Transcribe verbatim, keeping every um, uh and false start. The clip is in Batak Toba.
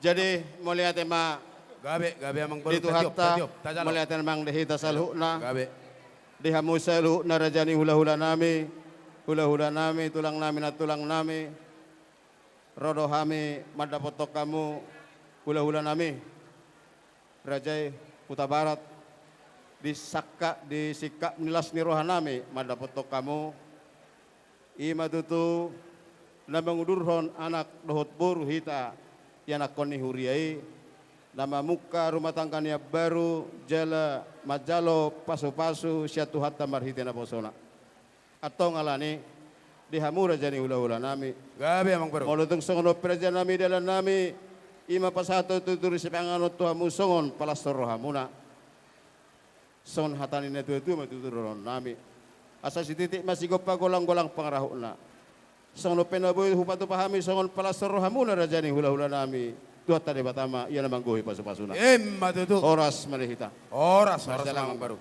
Jadi, mauliate ma. Gabe, gabe amang boru. Di Tuhanta, tatiop, tatiop, tajalo. Mauliate ma di hita saluhutna. Gabe. Di hamu saluhutna raja ni hulahulanami, hulahulanami, tulangnami, nantulangnami. Ro do hami mandapothon hamu, hulahulanami. Raja i Hutabarat, di sangkap, di singkap ni las ni rohanami mandapothon hamu. I ma tutu na mangudurhon anak dohot boru hita, ianakhon ni huria i, na mamungka rumah tangga na baru, jala manjalo pasupasu sian Tuhanta marhite naposona. Antong alani, di hamu raja ni hulahulanami. Gabe amang boru. Molo tung songon on pe rajanami, dalannami, i ma pasahathon tutur sipanganon tu hamu songon palashon rohamuna. Songon hata ni natuatua ma tutu dohononnami. Asa sititik ma sigompa, golanggolang pangarahutna. Songon on pe na boi hupatupa hami songon palashon rohamuna raja ni hulahulanami. Tuhanta Debata ma ia na manggohi pasupasuna. I ma tutu. Horas ma di hita. Horas, horas ma amang boru.